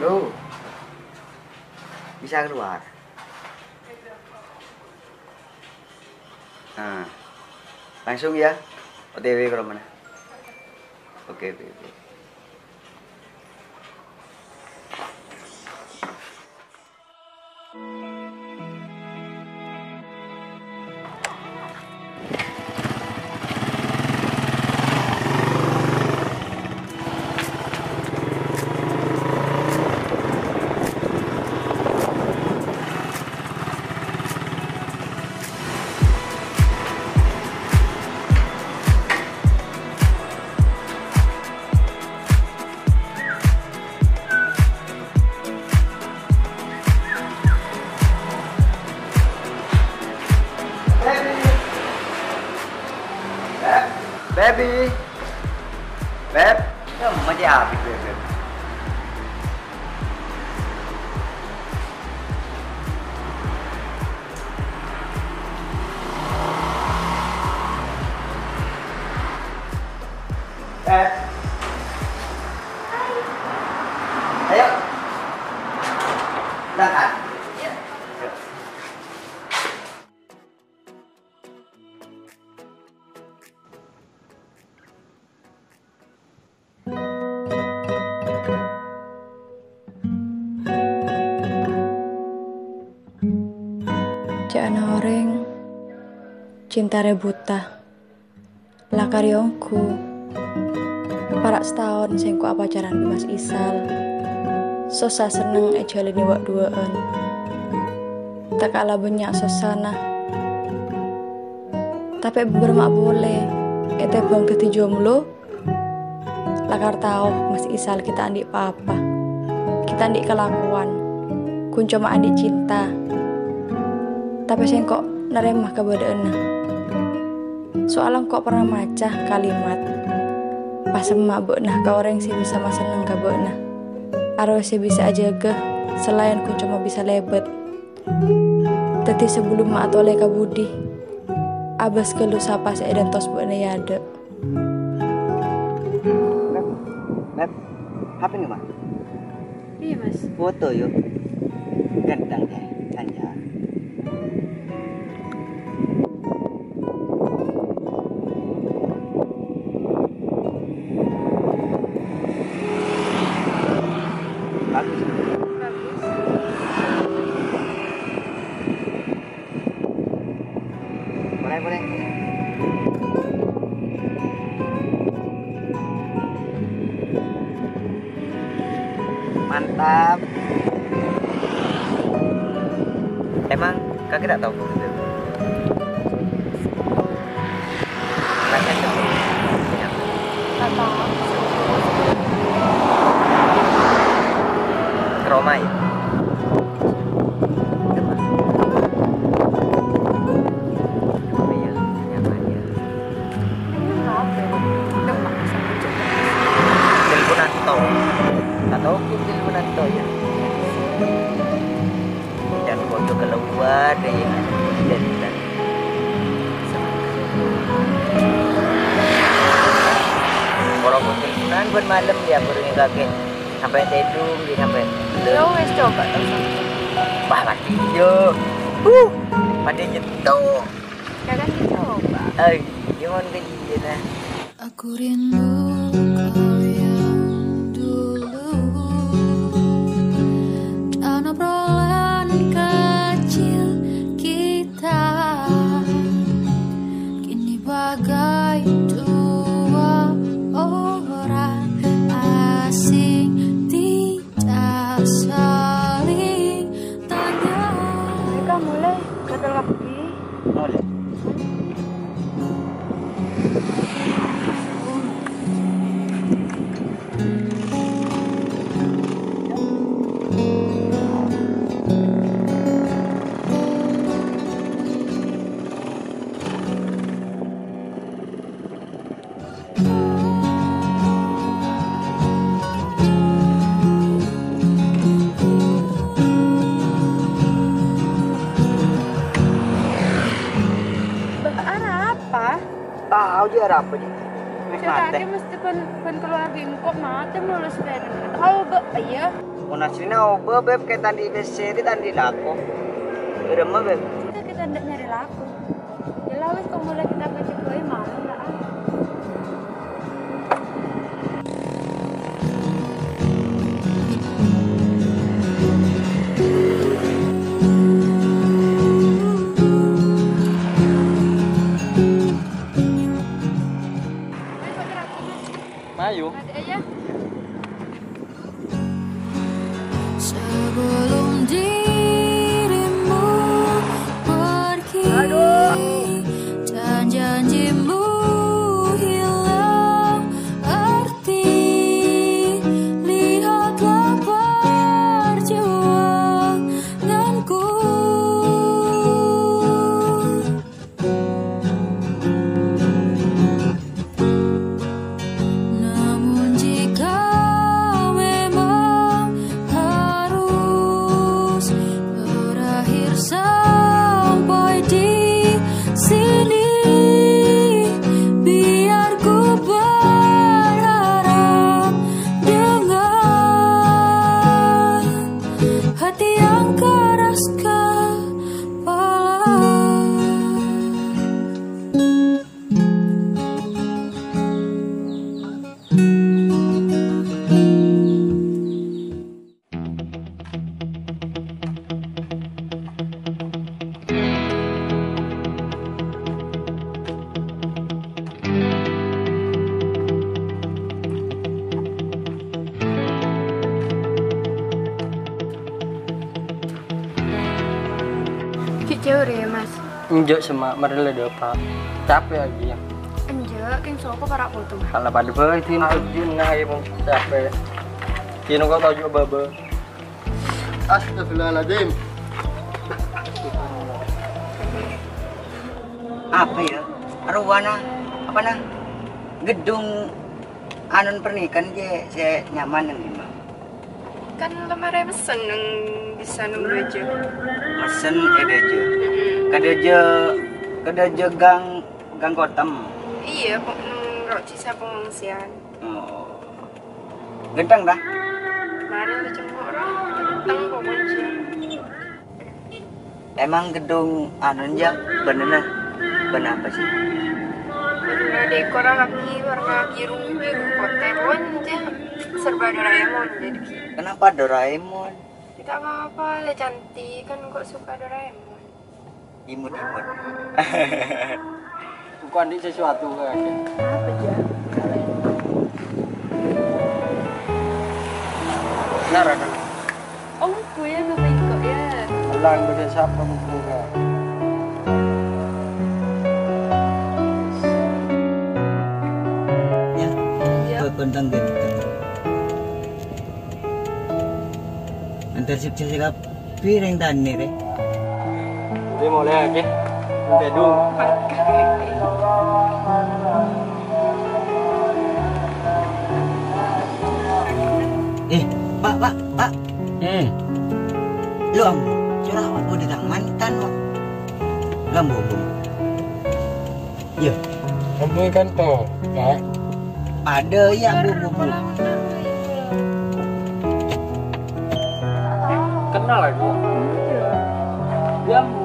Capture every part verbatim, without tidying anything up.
Loh, bisa keluar. Nah, langsung ya, O T W ke mana? Oke, oke, oke. Baby. Beb. Beb. Ya, masih habis, Beb. Beb. Ayo. Berangkat. Yuk. Ca'na orèng, cinta rè buta. La karè ongghu, para' sataon sèngko' apacaran bi' Mas Isal. Sossa senneng èjhâlâni wa'-duwâ'ân. Ta' kala bânnya' sossana. Tapè bârâmma polè, ètèbâng dhâddhi jomlo. Lakar tao, Mas Isal ghi' ta' andi' pa-apa. Ghi' ta' andi' kalakowan. Ghun coma andi' cinta. Tapè sèngko' narèma kabâdâ'ânna. Soalla engko' pernah maca kalimat, "Pasemma' bâ'na ka orèng sè bisa masenneng ka bâ'na. Arowa sè bisa ajâgâ, salaèn ghun coma bisa lèbât." Dhâddhi sabellunna atolè ka budi, abâs ghâllu sapa sè èdântos bâ'na è adâ'. Beb, Beb, H P-na, Ma? Iyâ, Mas. Foto, yuk. Ganteng, yâ, Anjar. Bagus. Bagus. Boleh, boleh. Mantap. Emang kakek tak tahu? Kakek tak tahu. Nggak tahu. Ke Roma ya? Ke mana? Apa ya? Nyamanya? Telepon Anto. Tak tahu pun telepon Anto ya. Dan kojo keluar deh ya. Dan, dan. Kalau mau teleponan buat malam ya, baru yang kakek. Sampai tèdung, ghi, sampai. Ya wes, coba terus. Wah, mati, yo. Huh, pada nyetok. Ya kan, dicoba. Ay, gimana ke dia, nah? Aku rindu kau yang dulu. Dan obrolan kecil kita. Kini bagai dua orang asing, tidak saling tanya. Mereka mulai gatal kaki. Mulai. Bâ' arapa? Tao jâ' arapa, jâ'. Mè' matè. Tadi mesti bân, bân keluarga engko' matè mulu sepeda. Tao bâ', iyâ. Mon asllina obâ, Beb, kè ta' andi' pèssè, ta' andi' lako. Bârâmma, Beb? Kita, kita ndak nyari lako. Jelas wis, kok mulai kita ke Cikoy, mau lah. Ayo. Sebelum dirimu pergi dan janjimu hilang arti, lihatlah perjuanganku. Namun jika memang harus berakhir sampai di sini, biar ku berharap dengan hati yang keras kepala. Cè' jhâ' rè, Mas. Enjâ', Semma', marè la dâpa'. Capè' aghi, yâ. Enjâ', kèng soko para' potong. Ala padâ bhâi, Din. Ajunna, yâ, mon capè'. Kèng kok toju' bâbâ. Astagfirullahaladzim. Apa, yâ? Arowana, apana? Gedung anun pernikahan jâ sè nyaman neng dimma? Kan la marè messen neng bisa neng dâjâ. Messen è dâjâ. Mm-mm. Ka dâjâ, ka dâjâ gang, gang Kotem. Iyâ, po-, neng ro' cissa pengungsian. Oh. Ghântheng, ta? Marè la cempo' ro, ghântheng pokokna. Emang gedung anun, jâ, bânnè, bân apa sih? Warna dekor lagi warna biru, biru kote, pokoknya serba Doraemon jadi. Kenapa Doraemon? Tidak apa-apa, la cantik kan, kok suka Doraemon. Imut-imut. Engko' andi' sesuatu ka kakè. Apa, Jâ? Benar, kan? Oh, gue yang ngebengkok, ya. Elang, gue sapa mungkin, Kak? Ya, Iya. Kok kontang ganteng. Antar sukses, Kak. Pirèng tanè, rè. Dhi molè, Kè. Ente dulu. Eh, Pak, Pak, Pak. Eh. Lo, Om, curah waktu di taman, tan, Pak. Lo, Om, Om. Iya. Ambu kan to, Kak. Ada, iya, Bu, Bu, Bu. Kenal aku. Iya, Bu.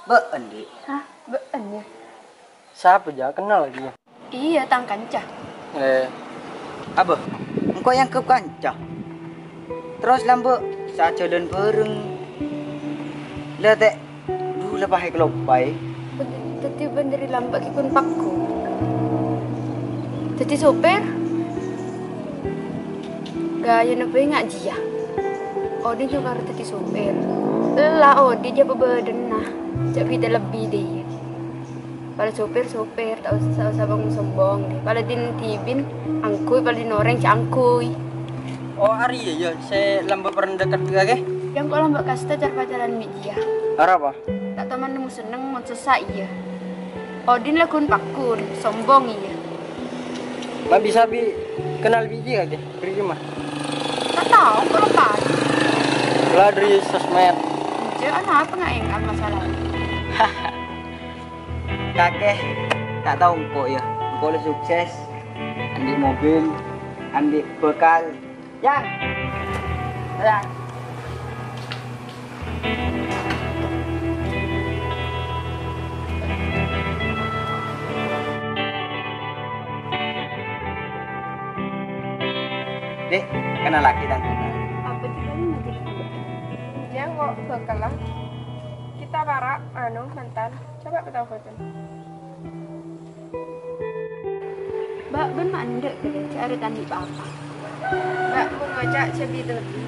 Bâ'en, Dik. Hah? Bâ'en, ya? Sapa, Jâ? Kenal lagi, ya? Iya, tang kanca. Eh. Apa? Engko' èangghep kanca. Terros lambâ' sajhâlân bhâreng. La, Tè', dhu la paè kaloppaè. Dhâddhi bân dhâri lambâ' ghi' ghun pagghu. Dhâddhi sopir. Ghâjâna bhâi nga' jiyâ. Odi jhâ' karo dhâddhi sopir. Ella odi jhâ' pabâdâna. Jhâ' bhidhâ lebbi dâ' iyâ. Pala sopir, sopir, ta' osa, ta' osa bhâng-sombhâng. Pala dhin dhibi' angghuy, pala dhin orèng jhâ' angghuy. Oh, arèya, yâ, sè lambâ' parendâ' kadhuwâ, ghi? Yâ, engko' lambâ' kasta car-pacaran bi' jiyâ. Arapa? Ta' toman nemmo senneng, mon sossa, iyâ. Odi la ghun-pagghun, sombong, iyâ. Ma' bisa bi' kennal bi' jiyâ, ghi? Bârâmma? Tao, kok lo tao? Lah, dari sosmed. Jâ', ana apa nggak enggak masalah? Kakè, ta' tao engko' yâ. Engko' lo sukses. Andi' mobil, andi' bhâkal. Yang. Yang. Dek, kenal lagi, Tante. Apa sih kamu ngerti? Jâ' kok bhâkal lah. Kita para, anu, mantan. Coba ketawa, Tante. Bâ', bân mandhâ', jâ' arè ta' andi' pa-apa. Bâ', mon ngoca' jâ' bi' dhâddhi.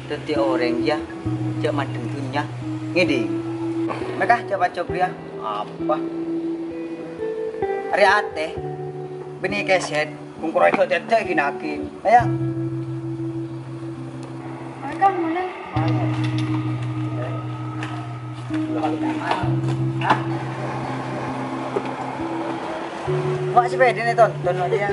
Dhâddhi orèng, yâ, jâ' mandeng dhunnya. Ngèdhing. Mèka jâ' pajhâk rèya. Apa? Arè atè. Bânnè kèsèt. Kongkoro èdhâ' tèdhâ' ghi-naghi. Ayo. Mangka mulai. Wak sepeda nih, Ton. Ton, Ton, ya.